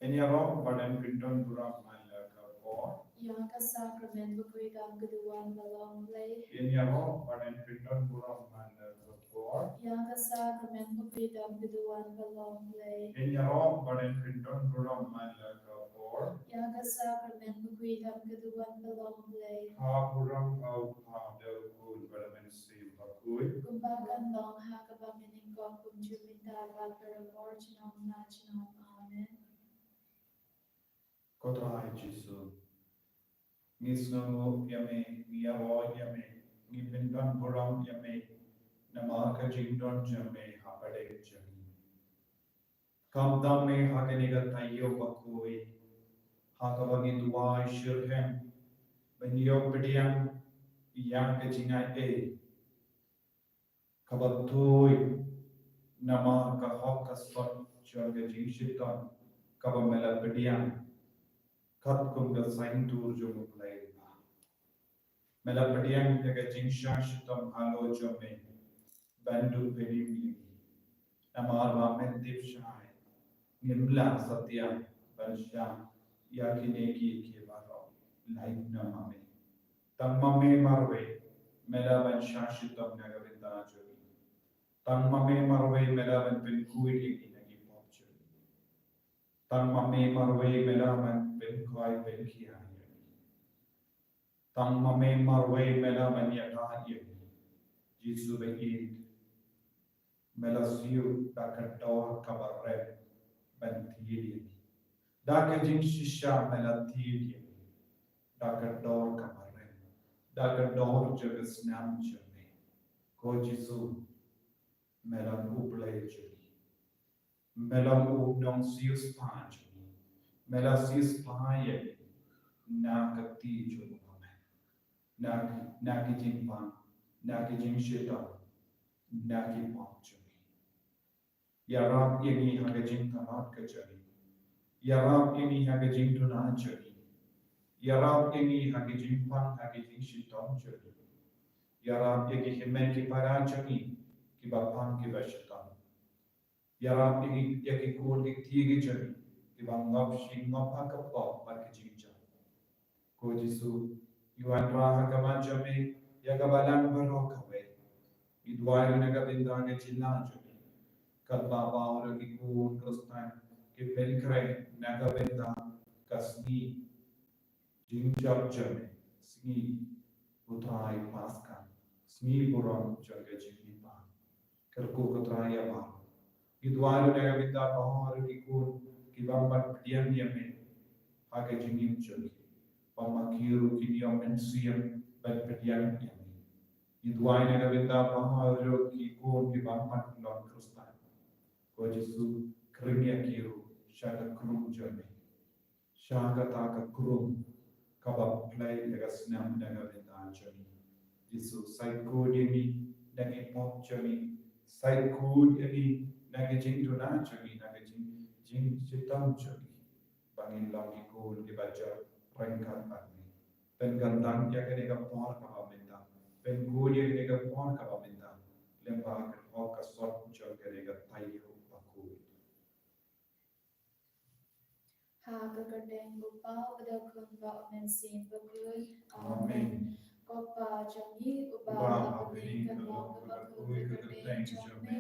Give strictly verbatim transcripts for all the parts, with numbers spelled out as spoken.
Ïaroh bad yn pyndon burom man la ka por. Ïa ka sakramen bakhuid dang ka duwan ba long Blei. Ïaroh bad yn pyndon burom man la ka por. Ïa ka sakramen bakhuid dang ka duwan ba long Blei. Ïaroh bad yn pyndon burom man la ka por. Ïa ka sakramen bakhuid dang ka duwan ba long Blei. Ha burom ha u Kpa, da u Khun bad da u Mynsiem Bakhuid. Kumba kan long ha kaba mynnyngkong, kumjuh mynta bad barabor junom la junom. Amen. Ko Trai Jisu, ngi sngewnguh ïa me, ngi ïaroh ïa me, ngi pyndon burom ïa me namar ka jingdon jong me ha pdeng jong ngi. Kham tam me ha kane ka taïew bakhuid, ha kaba ngi duwai shitrhem ban ïoh pdiang ïa ka jingai ei kaba tuid namar ka hok ka sot jong ka jingshitom kaba me la pdiang katkum ka saiñdur jong U Blei. Me la pdiang ïa ka jingshah shitom halor jong me ban duh pynim ïa ngi. Namar ba men tip shai ngim lah satia ban shah ïa kine kiei kiei baroh lait na ma me. Tang ma me marwei me lah ban shah shitom na ka bynta jong ngi. Tang ma me marwei me lah ban pynkhuid ïa ngi na ki pop jong ngi. Tang ma me marwei me lah ban pynkhoi pynkhiah ïa ngi. Tang ma me marwei me lah ban ïada ïa ngi. Jisu ba ïeit, me la siew da ka dor kaba rem ban thied ïa ngi. Da ka jingshisha me la thied ïa ngi da ka dor kaba rem, da ka dor jong ka snam jong me. Ko Jisu, me long U Blei jong ngi. Me long U Nongsiewspah jong ngi. Me la siewspah ïa ngi na ka kti jong U Blei, na, na ki jingpang, na ki jingshitom, na ki pop jong ngi. Ïarap ïa ngi ha ka jingtharai ka jong ngi. Ïarap ïa ngi ha ka jingduna jong ngi. Ïarap ïa ngi ha ka jingpang, ha ka jingshitom jong ngi. Ïarap ïa ki hynmen ki para jong ngi kiba pang kiba shitom. Ïarap ïa ki, ïa ki khun ki kti ki jong ngi kiba ngop shi ngop ha ka pop bad ka jingjam. Ko Jisu, ngi wanrah ha khmat jong me ïa ka balang baroh kawei. Ngi duwai ruh na ka bynta ka jylla jong me, katba baroh ki khun Khristan ki pynkhreh na ka bynta ka sngi jingjop jong me, sngi U Trai Paskha, sngi burom jong ka jingmihpat. Kyrkhu ko Trai ïa baroh. Ngi duwai ruh na ka bynta baroh ki khun ki bym pat pdiang ïa me ha ka jingim jong ki, ba ma ki ruh kin ïoh mynsiem ban pdiang ïa me. Ngi duwai na ka bynta baroh ki khun ki bym pat long Khristan. Ko Jisu, khring ïa ki ruh sha ka krum jong me, sha kata ka krum kaba pynlait ïa ka snam na ka bynta jong ngi. Jisu, sait khuid ïa ngi na ki pop jong ngi, sait khuid ïa ngi na ki jingduna jong ngi, na ki jing, jingshitom jong ngi, ba ngin long ki khun kiba jop ryngkat bad me. Pynkyntang ïa kane ka por kaba mynta, pynkhuid ïa kane ka por kaba mynta lyngba ka hok ka sot jong kane ka taïew bakhuid. Ha ka kyrteng U Kpa, bad U Khun bad U Mynsiem Bakhuid. Amen. Amen. Ko Kpa jong ngi uba ha bneng, kan long kaba khuid ka kyrteng jong me,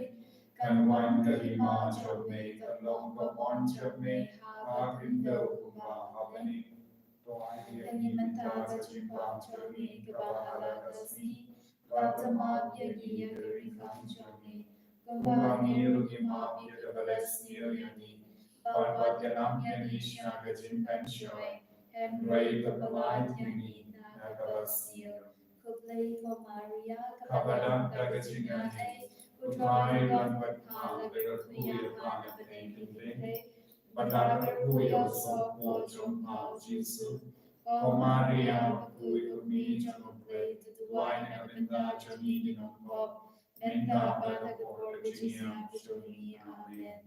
kan wan ka hima jong me, kan long ka mon jong me ha khyndew kumba ha bneng. To ai ïa ngi mynta ka jingpang jong ngi kaba ha la ka sngi, bad to map ïa ngi ïa ki riewkhang jong ngi, kumba ngi ruh ngi map ïa kiba la sniew ïa ngi. Bad wat ïalam ïa ngi sha ka jingpynshoi, hynrei to pynlait ïa ngi na kaba sniew. Khublei ko Maria, kaba dap da ka jingaiei, U Trai u don bad pha, la kyrkhu ïa pha na pdeng ki kynthei, bad la kyrkhu ïa u sohpop jong pha U Jisu. Ko Maria bakhuid, Kmie jong U Blei, to duwai na ka bynta jong ngi ki nongpop, mynta bad ha ka por ka jingïap jong ngi. Amen.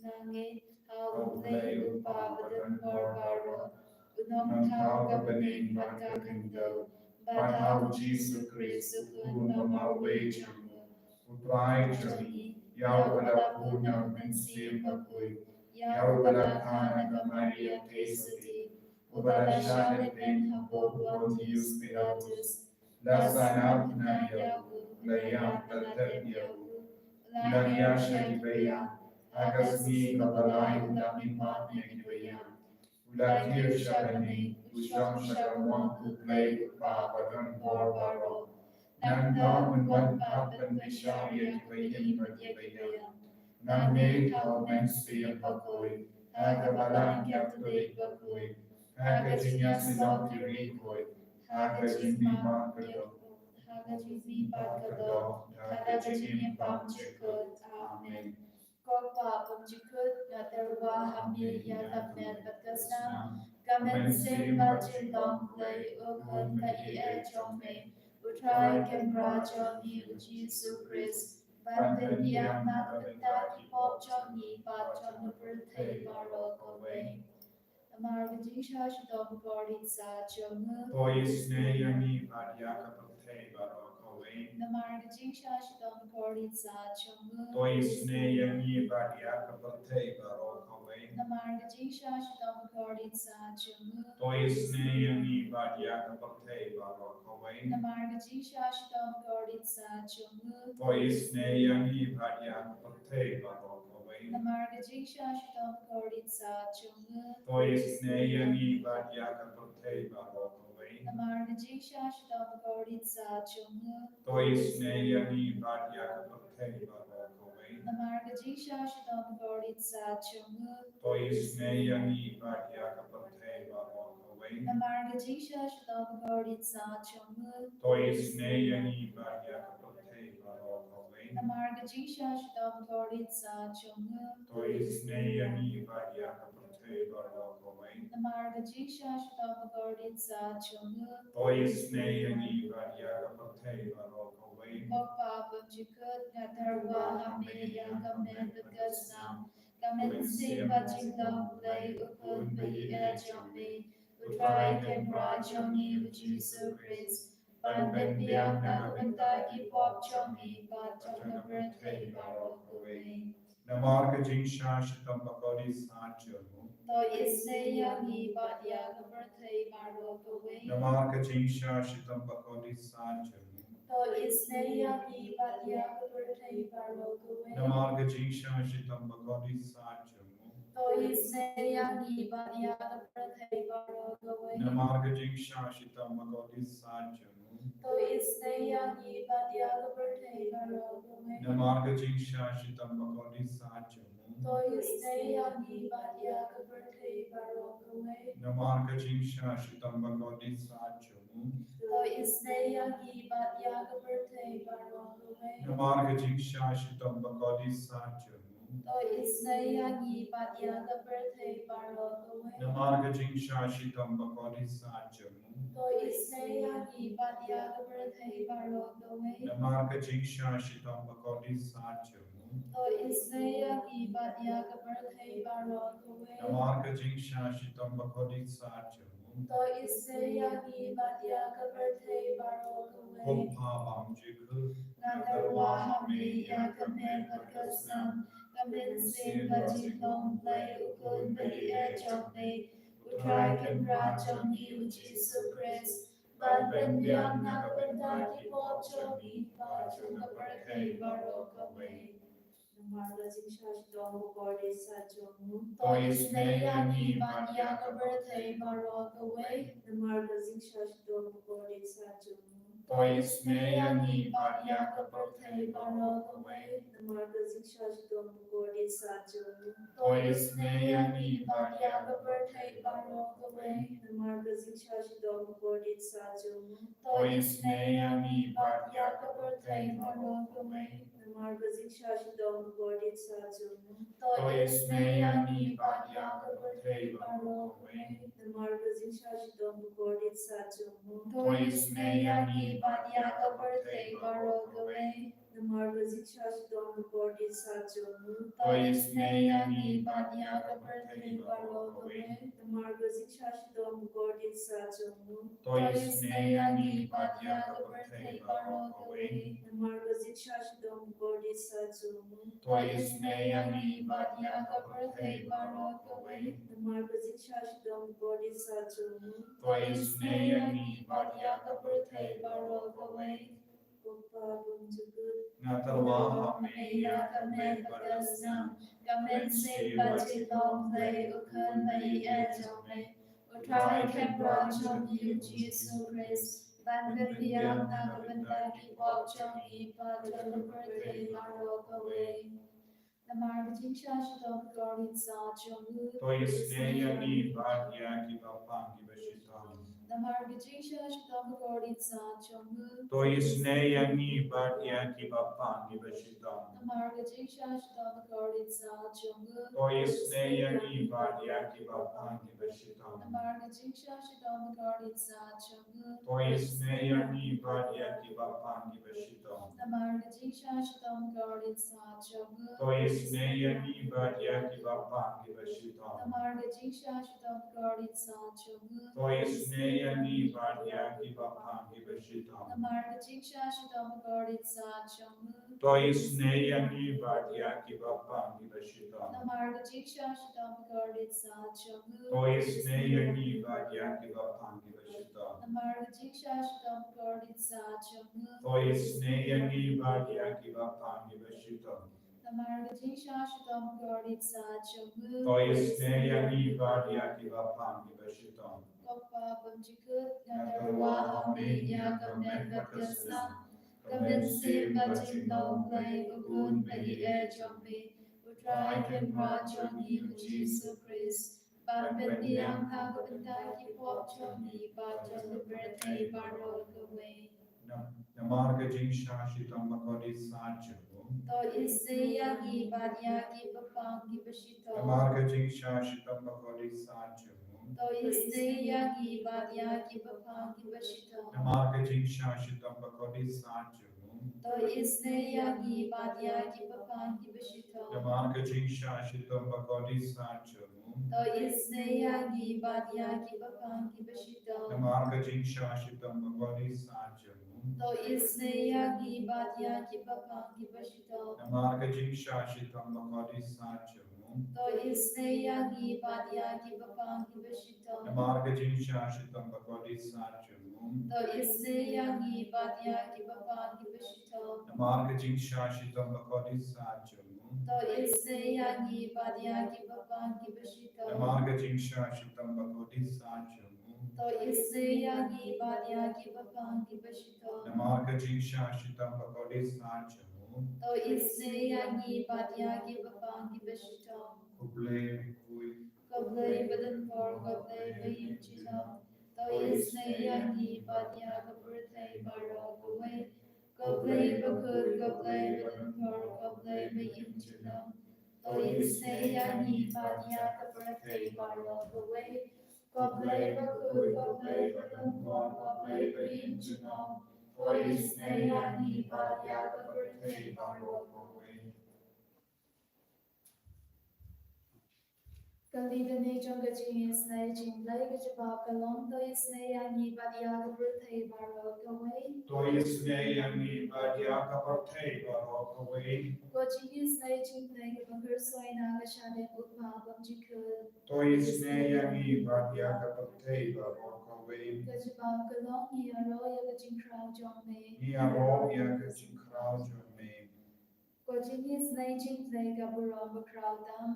Nga ngeit ha U Blei U Kpa badonbor baroh, U Nongthaw ka bneng bad ka khyndew, bad ha U Jisu Khrist, U Khun ba marwei jong U, U Trai jong ngi, ïa uba la bun na U Mynsiem Bakhuid, Ïa uba la kha na ka Maria Theisotti, uba la shah lehbeiñ hapoh Pontius Pilatus, la sah na u khynnah ïa u, la ïap la tep ïa u, u la hiar sha kiba ïap, ha ka sngi kaba lai u la mihpat na kiba ïap, u la khiah sha bneng, u shong sha ka mon U Blei U Kpa ba don bor baroh. Nangta un wan pat ban bishar ïa kiba ïeit bad ïa kiba ïap. Nangne ha u Mynsiem Bakhuid, ha ka Balang Katholik Bakhuid, ha ka jingïasyllok ki riewkhuid, ha ka jingmihpat ka doh, ha ka jingmihpat ka doh, ha ka jingim bymjukut. Amen. Ko Kpa bymjukut, nga tyrwa ha me ïa ka met bad ka snam, ka mynsiem bad jinglong Blei U Khun ba ïeit jong me, U Trai Kynrad jong ngi U Jisu Khrist, ban pynbiang na ka bynta ki pop jong ngi bad jong ka pyrthei baroh kawei. Namar ka jingshah shitom bakordit sah jong u, to isynei ïa ngi bad ïa ka pyrthei baroh kawei. Namar ka jingshah shitom bakordit sah jong u, to isynei ïa ngi bad ïa ka pyrthei baroh kawei. Namar ka jingshah shitom bakordit sah jong u, to isynei ïa ngi bad ïa ka pyrthei baroh kawei. Namar ka jingshah shitom bakordit sah jong u, to isynei ïa ngi bad ïa ka pyrthei baroh kawei. Namar ka jingshah shitom bakordit sah jong u, to isynei ïa ngi bad ïa ka pyrthei baroh kawei. Namar ka jingshah shitom bakordit sah jong u, to isynei ïa ngi bad ïa ka pyrthei baroh kawei. Namar ka jingshah shitom bakordit sah jong u, to isynei ïa ngi bad ïa ka pyrthei baroh kawei. Namar ka jingshah shitom bakordit sah jong u, to isynei ïa ngi bad ïa ka pyrthei baroh kawei. Namar ka jingshah shitom bakordit sah jong u, to isynei ïa ngi bad ïa ka pyrthei baroh kawei. Namar ka jingshah shitom bakordit sah jong u, to isynei ïa ngi bad ïa ka pyrthei baroh kawei. Ko Kpa bymjukut, nga tyrwa ha me ïa ka met bad ka snam, ka mynsiem bad jinglong Blei U Khun ba ïeit jong me, U Trai Kynrad jong ngi U Jisu Khrist, ban pynbiang na ka bynta ki pop jong ngi bad jong ka pyrthei baroh kawei. Namar ka jingshah shitom bakordit sah jong u, to isynei ïa ngi bad ïa ka pyrthei baroh kawei. Namar ka jingshah shitom bakordit sah jong u, to isynei ïa ngi bad ïa ka pyrthei baroh kawei. Namar ka jingshah shitom bakordit sah jong u, to isynei ïa ngi bad ïa ka pyrthei baroh kawei. Namar ka jingshah shitom bakordit sah jong u, to isynei ïa ngi bad ïa ka pyrthei baroh kawei. Namar ka jingshah shitom bakordit sah jong u, to isynei ïa ngi bad ïa ka pyrthei baroh kawei. Namar ka jingshah shitom bakordit sah jong u, to isynei ïa ngi bad ïa ka pyrthei baroh kawei. Namar ka jingshah shitom bakordit sah jong u, to isynei ïa ngi bad ïa ka pyrthei baroh kawei. Namar ka jingshah shitom bakordit sah jong u, to isynei ïa ngi bad ïa ka pyrthei baroh kawei. Namar ka jingshah shitom bakordit sah jong u, to isynei ïa ngi bad ïa ka pyrthei baroh kawei. Namar ka jingshah shitom bakordit sah jong u, to isynei ïa ngi bad ïa ka pyrthei baroh kawei. Ko Kpa bymjukut, nga tyrwa ha me ïa ka met bad ka snam, ka mynsiem bad jinglong Blei U Khun ba ïeit jong me, U Trai Kynrad jong ngi U Jisu Khrist, ban pynbiang na ka bynta ki pop jong ngi bad jong ka pyrthei baroh kawei. Namar ka jingshah shitom bakordit sah jong u, to isynei ïa ngi bad ïa ka pyrthei baroh kawei. Namar ka jingshah shitom bakordit sah jong u, to isynei ïa ngi bad ïa ka pyrthei baroh kawei. Namar ka jingshah shitom bakordit sah jong u, to isynei ïa ngi bad ïa ka pyrthei baroh kawei. Namar ka jingshah shitom bakordit sah jong u, to isynei ïa ngi bad ïa ka pyrthei baroh kawei. Namar ka jingshah shitom bakordit sah jong u, to isynei ïa ngi bad ïa ka pyrthei baroh kawei. Namar ka jingshah shitom bakordit sah jong u, to isynei ïa ngi bad ïa ka pyrthei baroh kawei. Namar ka jingsha shitom bakordit sat jong u. To isynei ïa ngi bad ïa ka pyrthei baroh kawei. Namar ka jingsha shitom bakordit sat jong u. To isynei ïa ngi bad ïa ka pyrthei baroh kawei. Namar ka jingsha shitom bakordit sat jong u. To isynei ïa ngi bad ïa ka pyrthei baroh kawei. Namar ka jingsha shitom bakordit sat jong u. To isynei ïa ngi bad ïa ka pyrthei baroh kawei. Ko Pa bymjukut. Nga tyrwa ha me ïa ka met bad ka snam, ka mynsiem bad ka jinglong Blei, u Khun ba ïeit jong me, u Trai Kynrad jong ngi u Jisu Khrist, ban pynbiang na ka bynta ki pop jong ngi bad jong ka pyrthei baroh kawei. Namar ka jingsha shitom bakordit sat jong u. To isynei ïa ngi bad ïa kiba pang kiba shitom. Namar ka jingsha shitom bakordit sat jong u. To isynei ïa ngi bad ïa kiba pang kiba shitom. Namar ka jingsha shitom bakordit sat jong u. To isynei ïa ngi bad ïa kiba pang kiba shitom. Namar ka jingsha shitom bakordit sat jong u. To isynei ïa ngi bad ïa kiba pang kiba shitom. Namar ka jingsha shitom bakordit sat jong u. To isynei ïa ngi bad ïa kiba pang kiba shitom. Namar ka jingsha shitom bakordit sat jong u. To isynei ïa ngi bad ïa kiba pang kiba shitom. Namar ka jingsha shitom bakordit sat jong u. To isynei ïa ngi bad ïa kiba pang kiba shitom. Namar ka jingsha shitom bakordit sat jong u. To isynei ïa ngi bad ïa kiba pang kiba shitom. Namar ka jingsha shitom bakordit sat jong u. To isynei ïa ngi bad ïa kiba pang kiba shitom. Namar ka jingsha shitom bakordit sat jong u. To isynei ïa ngi bad ïa kiba pang kiba shitom. Ko Pa bymjukut, nga tyrwa ha me ïa ka met bad ka snam, ka mynsiem bad ka jinglong Blei, u Khun ba ïeit jong me, u Trai Kynrad jong ngi u Jisu Khrist, ban pynbiang na ka bynta ki pop jong ngi bad jong ka pyrthei baroh kawei. Nam-, namar ka jingsha shitom bakordit sat jong u. To isynei ïa ngi bad ïa kiba pang kiba shitom. Namar ka jingsha shitom bakordit sat jong u. To isynei ïa ngi bad ïa kiba pang kiba shitom. Namar ka jingsha shitom bakordit sat jong u. To isynei ïa ngi bad ïa kiba pang kiba shitom. Namar ka jingsha shitom bakordit sat jong u. To isynei ïa ngi bad ïa kiba pang kiba shitom. Namar ka jingsha shitom bakordit sat jong u. To isynei ïa ngi bad ïa kiba pang kiba shitom. Namar ka jingsha shitom bakordit sat jong u. To isynei ïa ngi bad ïa kiba pang kiba shitom. Namar ka jingsha shitom bakordit sat jong u. To isynei ïa ngi bad ïa kiba pang kiba shitom. Namar ka jingsha shitom bakordit sat jong u. To isynei ïa ngi bad ïa kiba pang kiba shitom. Namar ka jingsha shitom bakordit sat jong u. To isynei ïa ngi bad ïa kiba pang kiba shitom. Namar ka jingsha shitom bakordit sat jong u. To isynei ïa ngi bad ïa kiba pang kiba shitom. Ko Blei bakhuid. Ko Blei badonbor, ko Blei baïeit junom. To isynei ïa ngi bad ïa ka pyrthei baroh kawei. Ko Blei bakhuid, ko Blei badonbor, ko Blei baïeit junom. To isynei ïa ngi bad ïa ka pyrthei baroh kawei. Ko Blei bakhuid, ko Blei badonbor, ko Blei baïeit junom. To isynei ïa ngi bad ïa ka pyrthei baroh kawei. Ka litany jong ka jingisynei jong U Blei. Ka jubab ka long: To isynei ïa ngi bad ïa ka pyrthei baroh kawei. To isynei ïa ngi bad ïa ka pyrthei baroh kawei. Ko jingisynei jong U Blei kaba khuid shuh na ka shadem U Kpa bymjukut. To isynei ïa ngi bad ïa ka pyrthei baroh kawei. Ka jubab ka long: Ngi ïaroh ïa ka jingkhraw jong me. Ngi ïaroh ïa ka jingkhraw jong me. Ko jingisynei jong U Blei ka burom bakhraw tam.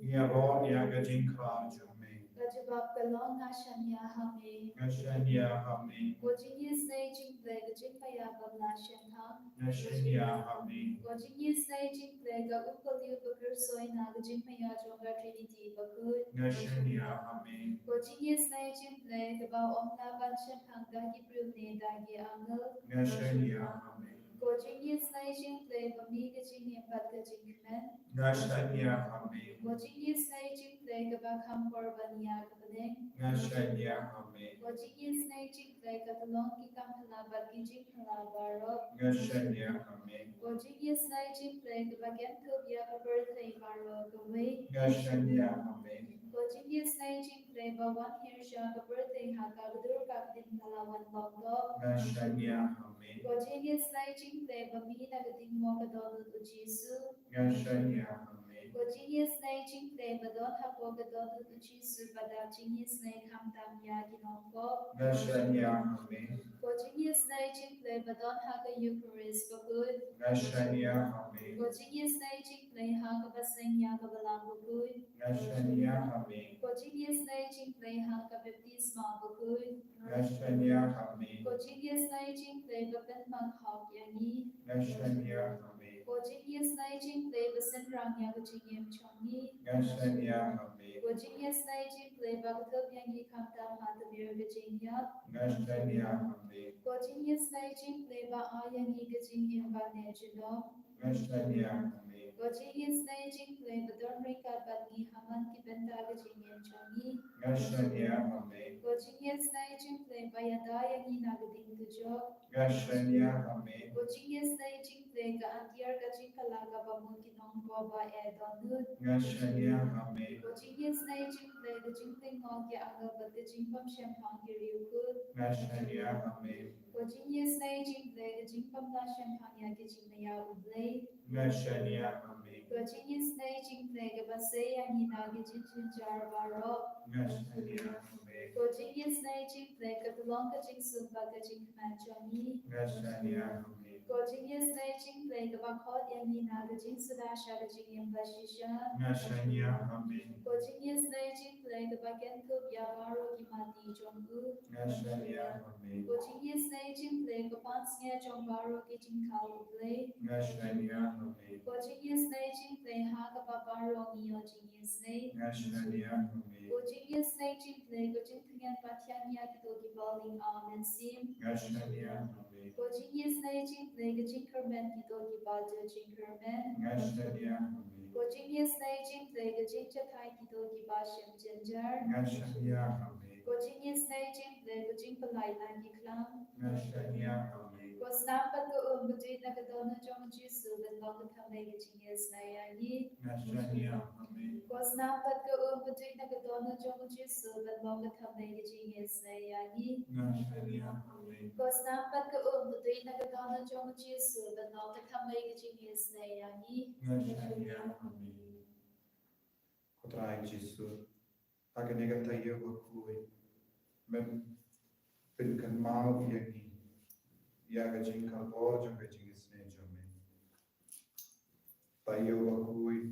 Ngi ïaroh ïa ka jingkhraw jong me. Ka jubab ka long: Nga shaniah ha me. Nga shaniah ha me. Ko jingisynei jong U Blei ka jingmaïa bym lah shemphang. Nga shaniah ha me. Ko jingisynei jong U Blei ka um ka lieh ba khuid shuh na ka jingmaïa jong ka Trinity bakhuid. Nga shaniah ha me. Ko jingisynei jong U Blei kaba ym lah ban shemphang da ki briew ne da ki angel. Nga shaniah ha me. Ko jingisynei jong U Blei ba mih ka jingim bad ka jingkmen. Nga shaniah ha me. Ko jingisynei jong U Blei kaba kham por ban ïa ka bneng. Nga shaniah ha me. Ko jingisynei jong U Blei ka tyllong ki kam phylla bad ki jingphylla baroh. Nga shaniah ha me. Ko Ko jingïasnei jingpyrthei kaba kynthup ïa ka pyrthei baroh kawei. Nga shaniah, amen. Ko jingïasnei jingpyrthei ba wan hiar sha ka pyrthei ha ka kdur ka ktien ka la wan long doh. Nga shaniah, amen. Ko jingïasnei jingpyrthei ba mih na ka jingmut ka dohnud u Jisu. Nga shaniah, amen. Ko jingïasnei jingpyrthei ba don hapoh ka dohnud u Jisu ba dap jingïasnei khamtam ïa ki nongpop. Nga shaniah, amen. Ko jingïasnei jingpyrthei ba don ha ka Eukharist bakhuid. Nga shaniah, amen. Ko jingïasnei jingpyrthei ha ka baseng ïa ka Balang bakhuid. Nga shaniah, amen. Ko jingïasnei jingpyrthei ha ka baptisma bakhuid. Nga shaniah, amen. Ko jingïasnei jingpyrthei ba pynmang hok ïa ngi. Nga shaniah, amen. Ko jingïasnei jingpyrthei ba synrang ïa ka jingim jong ngi. Nga shaniah, amen. Ko jingïasnei jingpyrthei ba kynthup ïa ngi khamtam ha ka mir ka jingïap. Nga shaniah, amen. Ko jingïasnei jingpyrthei ba ai ïa ngi ka jingim ba neh junom. Nga shaniah, amen. Ko jingïasnei jingpyrthei ba don ryngkat bad ngi ha man ki bynta ka jingim jong ngi. Nga shaniah, amen. Ko jingïasnei jingpyrthei ba ïada ïa ngi na ka ding ka jong. Nga shaniah, amen. Ko jingïasnei jingpyrthei ka atiar ka jingkylla kaba mut ki nongpop ba eh dohnud. Nga shaniah, amen. Ko jingïasnei jingpyrthei ka jingpynngok ïa ka bad ka jingpynshemphang ki riewkhuid. Nga shaniah, amen. Ko jingïasnei jingpyrthei ka jingpynshemphang ïa ki jingmaya U Blei. Nga shaniah, amen. Ko jingïasnei jingpyrthei kaba sei ïa ngi na ki jingjynjar baroh. Nga shaniah, amen. Ko jingïasnei jingpyrthei ka tyllong ka jingsuk bad ka jingkmen jong ngi. Nga shaniah, amen. Ko jingïasnei jingpyrthei kaba khot ïa ngi na ka jingsuda sha ka jingim ba shisha. Nga shaniah, amen. Ko jingïasnei jingpyrthei kaba kynthup ïa baroh ki mati jong u. Nga shaniah, amen. Ko jingïasnei jingpyrthei ka pansngiat jong baroh ki jingkhaw U Blei. Nga shaniah, amen. Ko jingïasnei jingpyrthei ha kaba baroh ngi ïoh jingïasnei. Nga shaniah, amen. Ko jingïasnei jingpyrthei ka jingtngen ba thiang ïa kito kiba ling ar mynsiem. Nga shaniah, amen. Ko jingïasnei jingpyrthei ka jingkyrmen kito kiba ju jingkyrmen. Nga shaniah, amen. Ko jingïasnei jingpyrthei ka jingjahthait kito kiba shem jynjar. Nga shaniah, amen. Ko jingïasnei jingpyrthei ka jingpyllait na ki khlam. Nga shaniah, amen. Ko snam bad ka umtuid na ka dohnud jong u Jisu ban long ka thymmei ka jingïasnei ïa ngi. Nga shaniah, amen. Ko snam bad ka umtuid na ka dohnud jong u Jisu ban long ka thymmei ka jingïasnei ïa ngi. Nga shaniah, amen. Ko snam bad ka umtuid na ka dohnud jong u Jisu ban long ka thymmei ka jingïasnei ïa ngi. Nga shaniah, amen. Ko Trai Jisu, ha kane ka taïew bakhuid, men pynkynmaw ïa ngi ïa ka jingkyrpad jong ka jingisnei jong me. Taïew bakhuid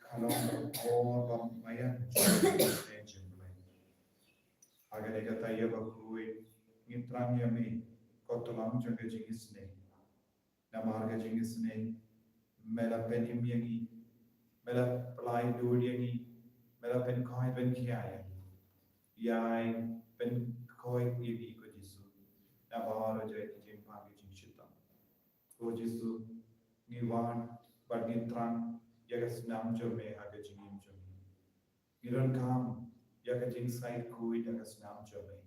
ka long ka por ba maïan jong ka jingisnei jong me. Ha kane ka taïew bakhuid ngi thrang ïa me, ko Tyllong jong ka jingisnei. Namar ka jingisnei me la pynim ïa ngi, me la pynlait dur ïa ngi, me la pynkhoit pynkhiah ïa ngi. Ïai pynkhoit ïa ngi ko Jisu na baroh jait ki jingpang ki jingshitom. Ko Jisu, ngi wad bad ngi thrang ïa ka snam jong me ha ka jingim jong ngi. Ngi donkam ïa ka jingshai khuid ha ka snam jong me.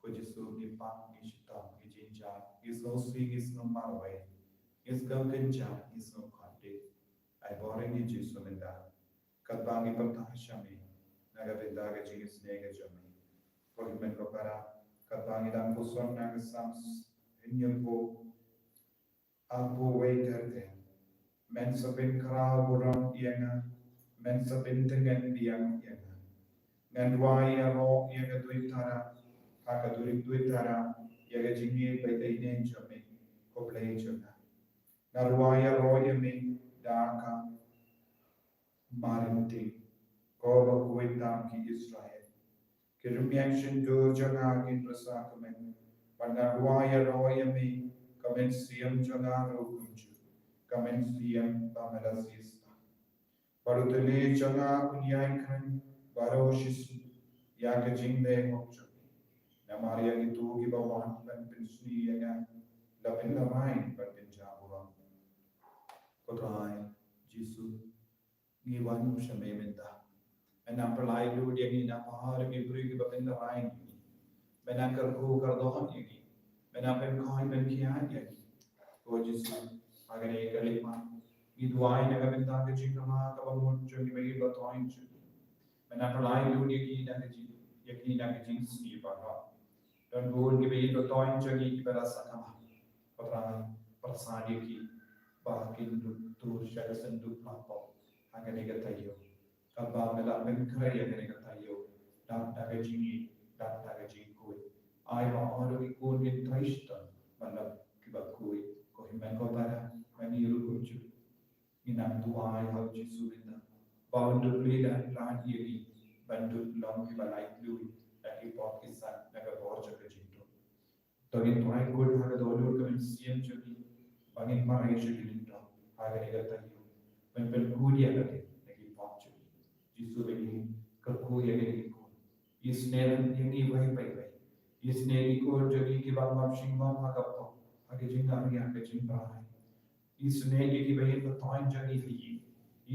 Ko Jisu, ngi pang, ngi shitom, ngi jynjar, ngi sngewsih, ngi sngewmarwei, ngi sngewkynjah, ngi sngewkhatduh. Ai bor ïa ngi Jisu mynta katba ngi pyrta sha me na ka bynta ka jingisnei ka jong me. Ko hynmen ko para, katba ngi dang puson na ka Salm hynñiewphew arphew wei ter ter. Men sa pynkhraw burom ïa nga, men sa pyntngen biang ïa nga. Ngan duwai ïaroh ïa ka duitara, ha ka dui- duitara ïa ka jingïeit bad ka ïeit jong me, ko Blei jong nga. Ngan duwai ïaroh ïa me da ka marryngting, ko ba khuid tam ki Israel. Ki rmiang shyntur jong nga kin rasa kmen, bad ngan duwai ïaroh ïa me, ka mynsiem jong nga ruh kumjuh, ka mynsiem ba me la siewspah. Bad u tynrai jong nga un ïai kren baroh shisngi ïa ka jingleh hok jong me. Namar ïa kito kiba wan ban pynsngew ïa nga la pynlehrain bad pynjah burom. Ko Trai Jisu, ngi wan sha me mynta. Men nang pynlait dur ïa ngi na bynta ki briew kiba pynlehrain ïa ngi. Men nang kyrkhu kyrdoh ïa ngi. Men nang pynkhoit pynkhiah ïa ngi. Ko Jisu, Ha kane ka leit mat, ngi duwai na ka bynta ka jingkyrmen kaba mut jong ki ba ïeit ba toiñ jong ngi. Ban pynlait lut ïa ki na ka jing, ïa ki na ka jingsniew baroh. Don bun ki ba ïeit ba toiñ jong ngi kiba la sakma. Ko Trai, pyrsad ïa ki ba kin dup tur sha ka synduk lapor ha kane ka taïew. Kaba me la pynkhreh ïa kane ka taïew, dap da ka jingïeit, dap da ka jingkhuid. Ai ba ong ruh ki khun kin trei shitom ban long kiba khuid. Ko Hynmen ko Para, ma ngi ruh kumjuh ngi nang duwai ha u Jisu mynta ba un dup leh lad ïa ngi ban dup long kiba laitluid na ki pop ki san na ka bor jong ka jingdup. To ngin duwai kut ha ka dohnud ka mynsiem jong ngi ba ngin marei sha ki lyngdoh ha kane ka taïew ban pynkhuid ïa lade na ki pop jong ngi. Jisu, ba ngi kyrkhu ïa kine ki khun. Isynei ïa ngi wei pa wei. Isynei ïa ki khun jong ngi kiba ngop shynrang ha ka pop, ha ka jingngeit, ha ka jingbarai. Isynei ïa ki ba ïeit ba toiñ jong ngi ha ïing.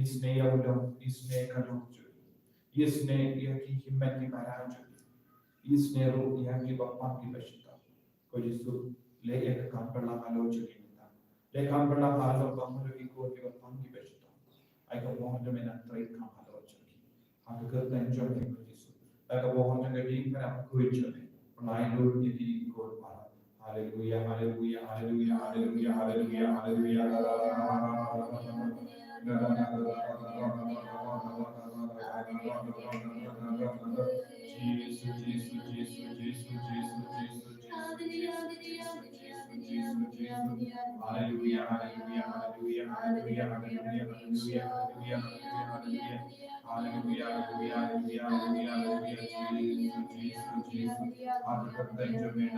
Isynei ïa u lok, isynei ïa ka lok jong ngi. Isynei ïa ki hynmen ki para jong ngi. Isynei ruh ïa ki ba pang ki ba shitom. Ko Jisu, leh ïa ka kam pynlong halor jong ngi mynta. Leh kam pynlong halor ba mut ki khun ki ba pang ki ba shitom. Ai ka bor jong me nang trei kam halor jong ngi. Ha ka kyrteng jong me ko Jisu. Da ka bor jong ka jingkyrkhu jong me. Pynlait lut ïa kine ki khun para. Haleluya, haleluya, haleluya, haleluya, haleluya, haleluya. Jisu, Jisu, Jisu, Jisu, Jisu, Jisu, Jisu, Jisu, Jisu. Haleluya, haleluya, haleluya, haleluya, haleluya, haleluya, haleluya, haleluya, haleluya. Haleluya, haleluya, haleluya, haleluya, haleluya. Jisu, Jisu, Jisu. Haleluya,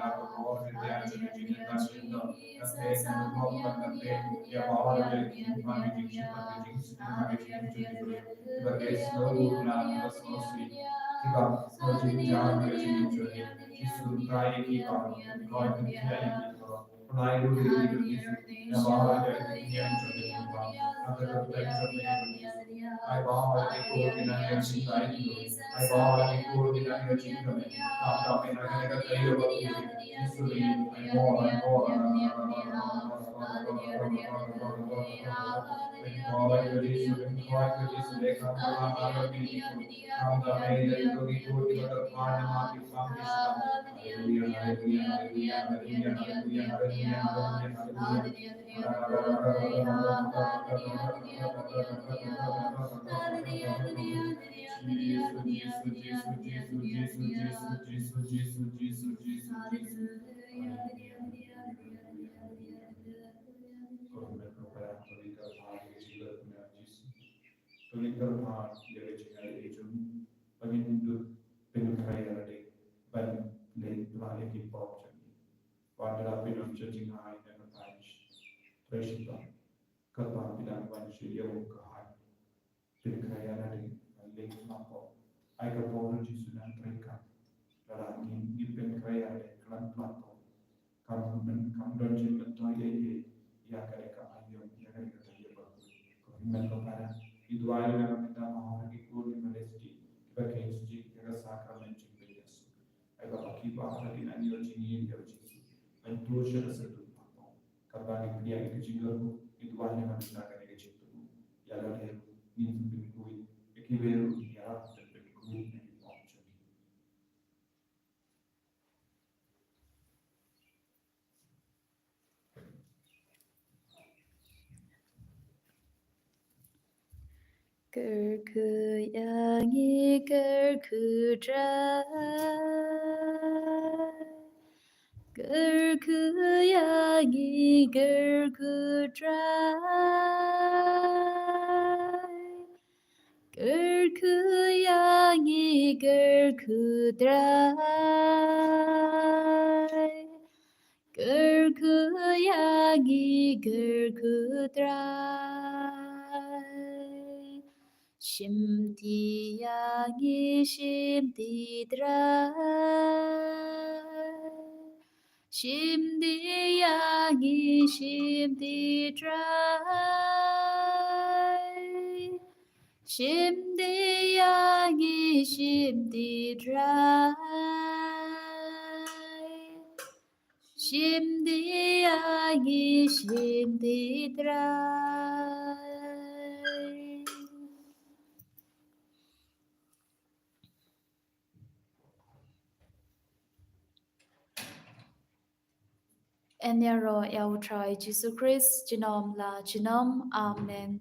haleluya, haleluya, haleluya. Ko Hynmen ko Para, to ngin kyrpad ïa ka jingkyrkhu na Jisu. To ngin kyrpad ïa ka jingaiei jong u ba ngin dup pynkhreh ïa lade ban leit pynlait ïa ki pop jong ngi. Wan da la pynlong jingaiei na ka parish. Trei shitom. Kyrpad pynlong wan sha ïa u ka haiñ. Pynkhreh ïa lade ban leit pynlong pop. Ai ka bor Jisu nang trei kam. Lada ngi, ngi pynkhreh ïa lade khlem pynlong pop, kam, kam don jingmyntoi ei ei ïa kane ka aïom, ïa kane ka taïew ba khuid. Ko Hynmen ko Para, ngi duwai na ka bynta ma hor ki khun ki Palestine kiba khein sha ïa ka sakramen jingpynïasoh. Ai ba ki ba ha kin ïoh jingïeit ïa u Jisu ban tur sha ka synduk lapor. Kaba ngi pdiang ïa ka jingkyrkhu, ngi duwai na ka bynta kane ka jingkyrkhu. Ïa lade ruh ngin pynkhuid, ïa kiwei ruh ïa ban pynkhuid na ki pop jong ngi. Kyrkhu ïa ngi, kyrkhu Trai. Kyrkhu ïa ngi, kyrkhu Trai. Kyrkhu ïa ngi, kyrkhu Trai. Kyrkhu ïa ngi, kyrkhu Trai. Shimti ïa ngi, shimti Trai. Shimti ïa ngi, shimti Trai. Shimti ïa ngi, shimti Trai. Shim di a ngi shim di Trai. Yn ïaroh ïa u Trai Jisu Khrist junom la junom. Amen.